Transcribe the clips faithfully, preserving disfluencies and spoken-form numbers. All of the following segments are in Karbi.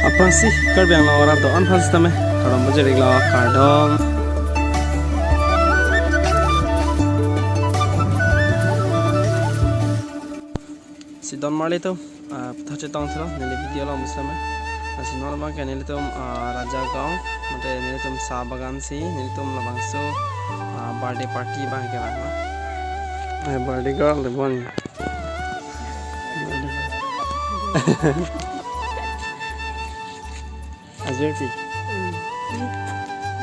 Aphrangsi Karbi Anglong arat do-an aphan sitame kardom pajir-iklo, kardom. Si don marli atum, ah, puthot chetong thulo neli video along pusitame. Lasi non abang ke nelitum, ah, Rajagaon, mate nelitum sa bagan si, nelitum labangso, ah, birthday party abang kevang lo. Eh, birthday girl le bon. Ajirpi. Hmm.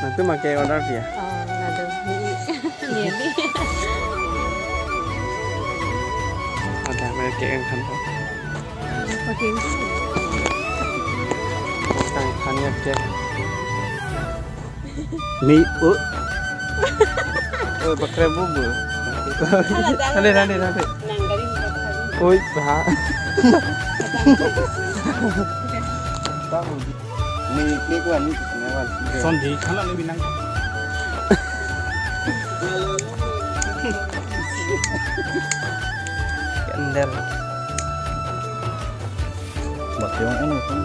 Nangtum ma cake order pi ya? Oh, nado. Ni, ni, ni. Ada, ada cake yang kan. Pakai. Tang, tanya cake. Mi, oh. Oh, bakre bubu. Ada, ada, ada. Nang garing bakre. Oi, bah. Tahu. Ni, ni kuan, ni kuan. Son di, khala ni binang. Candle. Bak yung ano, ano.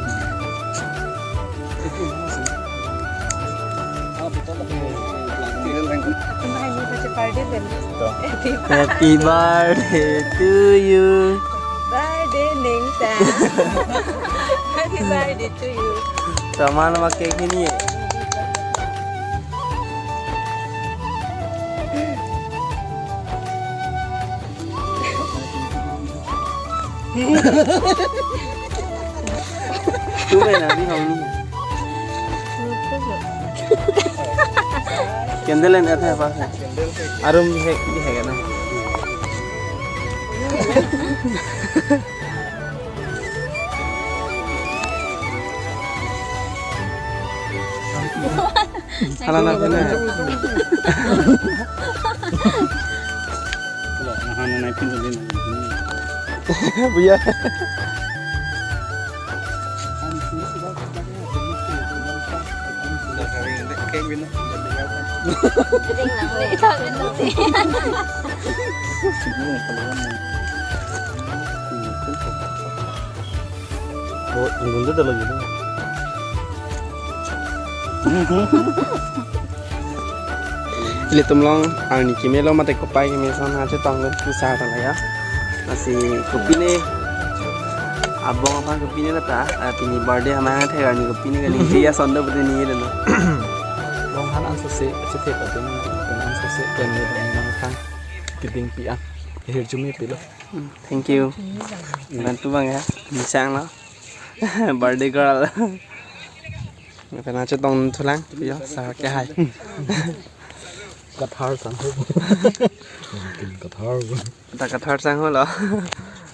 Happy birthday to you. Birthday neng ta. Happy birthday to you. Sama nama cake ini ya. Tumai na di hong ni. Candle and apa apa? Arum hai, di hai kana. Hala na kena. Kalau nahan na pin dulu. Buya. Oh, ini dulu lagi nih. Ilitum along arni keme lo mate kopai keme ason ha chetong le pusar ta la ya. Lasi kopine abong aphan kopine lata, ah, pini birthday hama thek arni kopine kali ya sondo pute ni le no. Long han ansose chethe patin, ansose pen le bang nang thang keding pi an. Hirjume pilo. Thank you. Bantu bang ya. Nisang lo. Birthday girl. Pena chetong thulang yo sa ke hai. Kathar sang ho. Kathar. Ta kathar sang ho lo.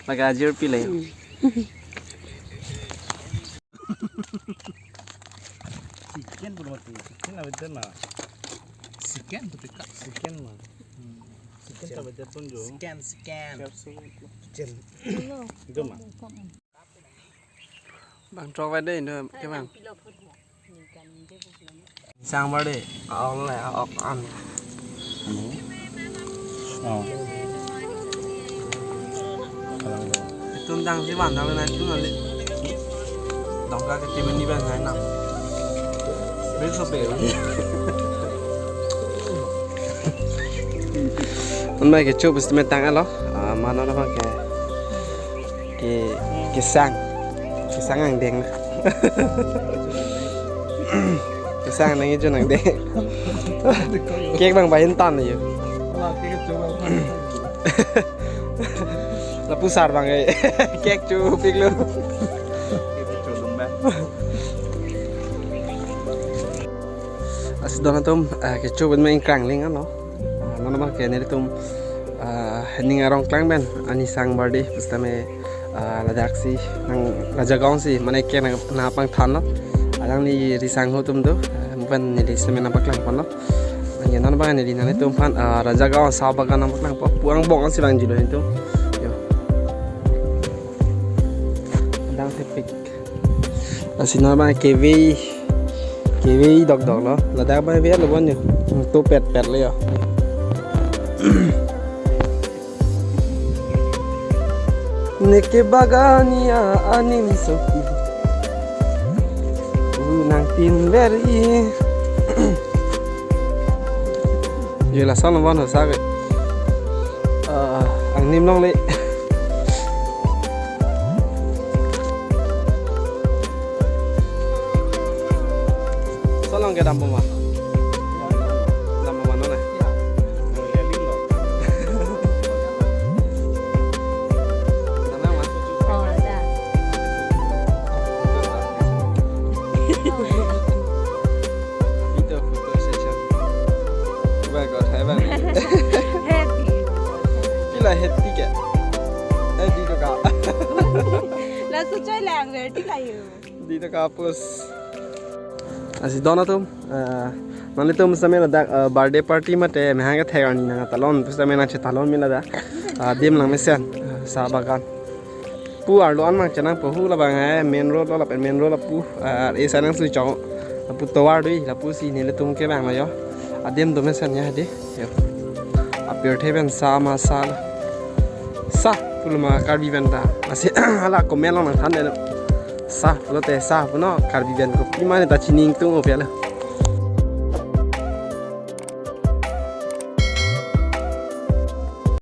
Lake ajirpi le. Chicken pura mati. Chicken abedan na. Chicken tu tika. Chicken ma. Chicken ta bedan pun jo. Chicken, chicken. Chicken. Itu ma. Bang throk vai dei, no, ke bang. Sang bar dei, aong le, aong an. Oh. Itum dang si van dang le na itum nali. Dong ka ke tim ni bang hai nam. Bel so pe. Un mai kecho bus me tang alo. Ah, mano na bang ke. Ke, kesang. Kesang angdeng. Kesang angdeng ijo angdeng. Cake bang bahin tan yo. Lapu sar bang eh. Cake chopik lo. Lasi don atum, eh, kecho bus me ingkrang ling ano. Ah, non abang ke nelitum, ah, ning arong klang pen, ani sang birthday pusitame, ah, ladak si, nang Rajagaon si, mane ke nang, nang pangthan lo. Alangli risang ho atum do, ah, mo pen neli sitame nang paklang pon lo. Nang non abang neli nanglitum aphan, ah, Rajagaon sa bagan nang paklang po, pu angbong si vangji lo atum. Yo. Dang thepik. Lasi non abang kevei, kevei dokdok lo. Ladak abang vei lo bon yo. Hmm, tu pet pet lo yo. Neke bagan ya anim sopi. Tin very. Yo, lason lo bon sa ke. Ah, angnim longle. Lason long ke dampo ma. Dampo ma non eh. Video photo session. Bang ko thai bang. Happy. Pila happy ke? Eh, di to ka. Laso choi lang ver ti la yo. Di to ka pus. Lasi don atum, eh, nanglitum sitame ladak, eh, birthday party mate mehang kethek arni nangtalon pusitame nangchetalon mila da. Ah, adim lang mesen, eh, sa bagan. Pu arlo an mang chenangpo, hu labang eh, main road lo lapen main road lo pu, eh, e sa nang sui chong. Lapu tovar dui, lapusi nelitum kevang lo yo. Adim do mesen ya di. Yo. Apirthe pen sa ma sa lo. Sa, pulo ma Karbi pen ta. Lasi hala comment along nangthan de. Sa, pulote sa, puno Karbi pen kopi mane ta chini ingtung o pia lo.